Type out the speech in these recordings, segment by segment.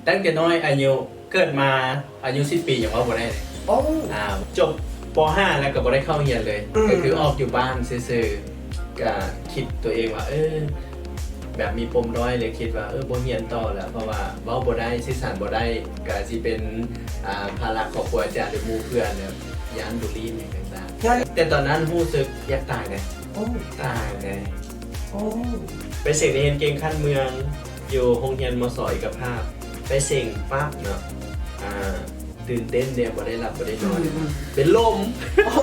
ຕັ້ງແຕ່ນ້ອຍ ອາຍຸ ເກີດມາອາຍຸສິບປີຍັງເວົ້າບໍ່ໄດ້ເລີຍ. ໂອ້ ອ່າ ຈົບ ປໍຫ້າ ແລ້ວກໍບໍ່ໄດ້ເຂົ້າຮຽນເລີຍ. ອືມ ກໍຄືອອກຢູ່ບ້ານຊື່ໆ. ກໍຄິດຕົວເອງວ່າ ເອີ ແບບມີປົມດ້ອຍເລີຍ ຄິດວ່າ ເອີ ບໍ່ຮຽນຕໍ່ແລ້ວ ເພາະວ່າເວົ້າບໍ່ໄດ້ ສື່ສານບໍ່ໄດ້ ກໍຊິເປັນ ອ່າ ພາລະຄອບຄົວອາຈານ ຫຼື ໝູ່ເພື່ອນ ແບບຢ້ານບູລີຫຍັງຕ່າງໆ. ແຕ່ຕອນນັ້ນຮູ້ສຶກຢາກຕາຍເດ້. ໂອ້ ຕາຍເດ້. ໂອ້ ໄປເສັງນັກຮຽນເກັ່ງຂັ້ນເມືອງ ຢູ່ໂຮງຮຽນ ມສ ເອກະພາບ. ໄປເສັງປັບເນາະ ອ່າ ຕື່ນເຕັ້ນເດ ບໍ່ໄດ້ຫຼັບບໍ່ໄດ້ນອນ ອືມໆ ເປັນລົມ. ໂອ້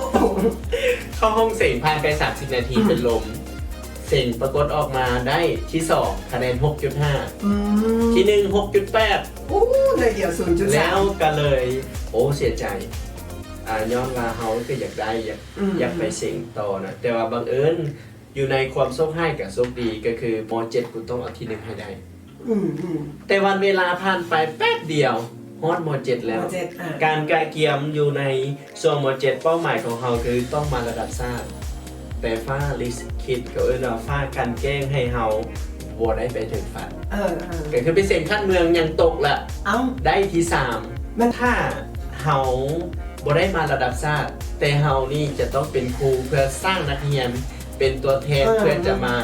ເຂົ້າຫ້ອງເສັງ ຜ່ານໄປສາມສິບນາທີ ອືມ ເປັນລົມ. ເສັງປາກົດອອກມາໄດ້ທີສອງ ຄະແນນຫົກຈຸດຫ້າ. ອືມ ທີໜຶ່ງ ຫົກຈຸດແປດ. ໂອ້ ໜ້ອຍດຽວ ສູນຈຸດສາມ. ແລ້ວກໍເລີຍ ໂອ້ ເສຍໃຈ ອ່າ ຍ້ອນວ່າເຮົາກໍຢາກໄດ້ ຢາກ ອືມໆ ຢາກໄປເສັງຕໍ່ນະ ແຕ່ວ່າບັງເອີນ ຢູ່ໃນຄວາມໂຊກຮ້າຍກັບໂຊກດີ ກໍຄື ມ.ເຈັດ ກູຕ້ອງເອົາທີໜຶ່ງໃຫ້ໄດ້. ອືມໆ ແຕ່ວັນເວລາຜ່ານໄປແປັບດຽວ ຮອດ ມ.ເຈັດ ແລ້ວ. ມ.ເຈັດ ອ່າ ການກະກຽມຢູ່ໃນຊ່ວງ ມ.ເຈັດ ເປົ້າໝາຍຂອງເຮົາຄືຕ້ອງມາລະດັບຊາດ ແຕ່ຟ້າລິຂິດ ເຂົາເອີ້ນວ່າຟ້າກັ່ນແກ້ງໃຫ້ເຮົາບໍ່ໄດ້ໄປເຖິງຝັນ. ເອີໆ ກໍຄືໄປເສັງຂັ້ນເມືອງຍັງຕົກລະ. ເອົ້າ ໄດ້ທີສາມ. ແມ່ນ ຖ້າເຮົາບໍ່ໄດ້ມາລະດັບຊາດ ແຕ່ເຮົານີ້ຈະຕ້ອງເປັນຄູເພື່ອສ້າງນັກຮຽນ ເປັນຕົວແທນ ເອີ ເພື່ອຈະມາ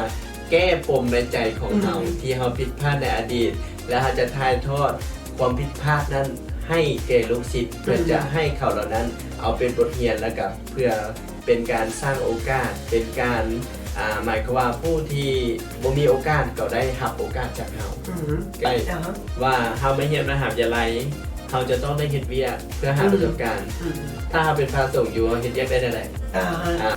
ແກ້ປົມໃນໃຈຂອງເຮົາ ອືມ ທີ່ເຮົາຜິດພາດໃນອະດີດ ແລະ ເຮົາຈະຖ່າຍທອດຄວາມຜິດພາດນັ້ນໃຫ້ແກ່ລູກສິດ ເພື່ອ ອືມ ຈະໃຫ້ເຂົາເຫຼົ່ານັ້ນເອົາເປັນບົດຮຽນ ແລ້ວກໍເພື່ອເປັນການສ້າງໂອກາດ ເປັນການ ອ່າ ໝາຍຄວາມວ່າຜູ້ທີ່ບໍ່ມີໂອກາດກໍໄດ້ຮັບໂອກາດຈາກເຮົາ. ອືມ ໄດ້ ອ່າຮະ ວ່າເຮົາມາຮຽນມະຫາວິທະຍາໄລ ເຮົາຈະຕ້ອງໄດ້ເຮັດວຽກເພື່ອຫາ ອືມ ປະສົບການ. ອືມ ຖ້າເຮົາເປັນພະສົງຢູ່ ເຮົາເຮັດວຽກໄດ້ແນວໃດ? ອ່າຮະ ອ່າ